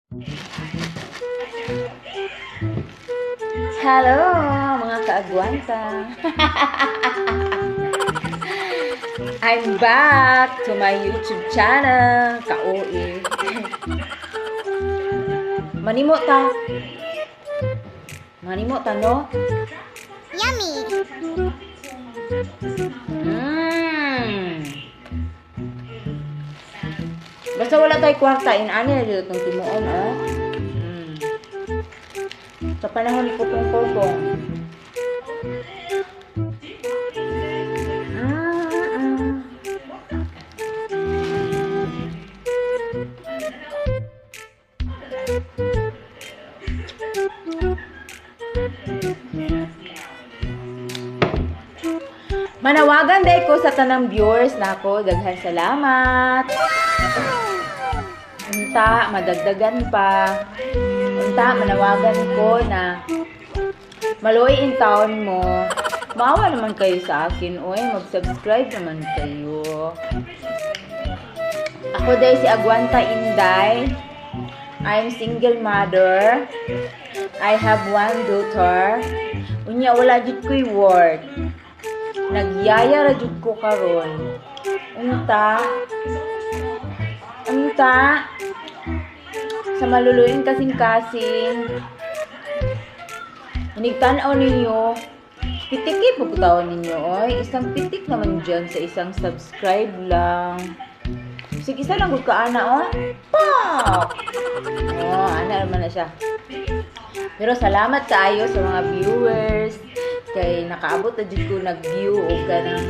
Hello, mga kaagwanta. I'm back to my YouTube channel, Kaoi. Manimo ta. Manimo ta, no? Yummy! Basta wala tayo kwarta, inani na dito itong timuon, oh. Sa panahon ni Kupong Kupong. Manawagan day ko sa tanang viewers nako, daghan salamat. Unta madagdagan pa. Unta manawagan ko na maluoy in taon mo. Maawa naman kayo sa akin, oy, mag-subscribe naman kayo. Ako day si Agwanta Inday. I'm single mother. I have one daughter. Unya wala jud ko'y work. Nagyaya ra jud ko karon. Unta unta sa maluluing kasing-kasing inigtan-aw ninyo, pitiki po putawan ninyo, oy. Isang pitik naman dyan sa isang subscribe lang. Sige, isa lang gud ka ana, oh. Pop! Oh, ana naman na siya. Pero salamat kaayo sa mga viewers kay nakaabot na jud ko nag-view og kanang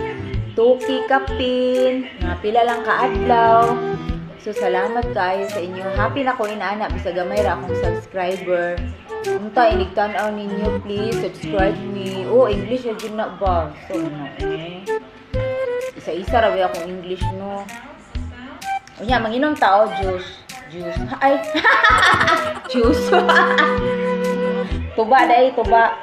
2K kapin, mga pila lang kaadlaw. So salamat kaayo sa inyo. Happy na ko inaana bisag gamay ra akong subscriber. Unta inig tan-aw ninyo, please subscribe me. Oh, English na jud na ba? So no, eh. Isa-isa ra akong English, no. Unya manginom ta, oh, juice. Juice. Ay. Juice. Tuba dai, tuba.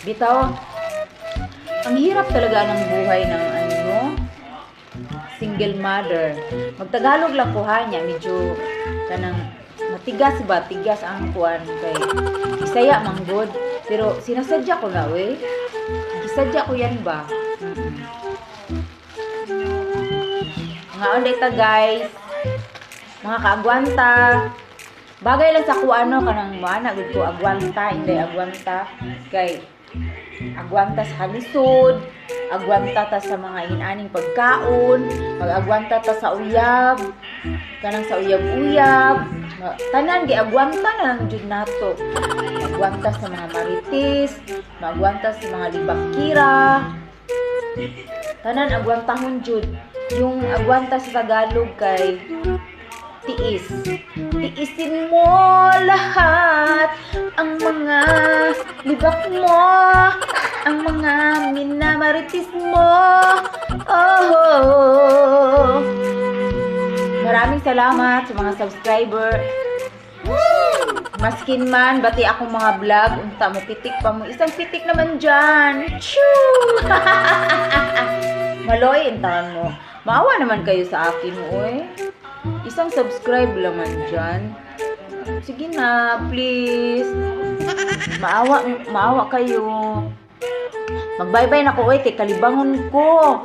Bitaw, ang hirap talaga ng buhay ng ano, single mother. Magtagalog lang ko ha niya, medyo kanang matigas ba, tigas ang kuan kay Bisaya man gud, pero sinasadya ko na we. Gisadya ko yan ba? Mga onday ta guys, mga kaagwanta. Bagay lang sa kuano kanang moana gud ko agwanta, inday agwanta kay agwanta sa kalisod, agwanta ta sa mga inaning pagkaon, mag-agwanta ta sa uyab, kanang sa uyab-uyab, tanan giagwanta na lang jud nato. Agwanta sa mga marites, magwanta sa mga libakira. Tanan agwantahon jud. Yung agwanta sa Tagalog kay tiis. Tiisin mo lahat ang mga libak mo, ang mga minamaritis mo. Oh. Maraming salamat sa mga subscriber. Maskin man, bati akong mga vlog, unta mo pitik pa mo. Isang pitik naman dyan. Choo! Maloy, intahan mo. Maawa naman kayo sa akin, oy. Isang subscribe laman dyan. Sige na, please. Maawa, maawa kayo. Mag-bye-bye na ko, oy, kay kalibangon ko.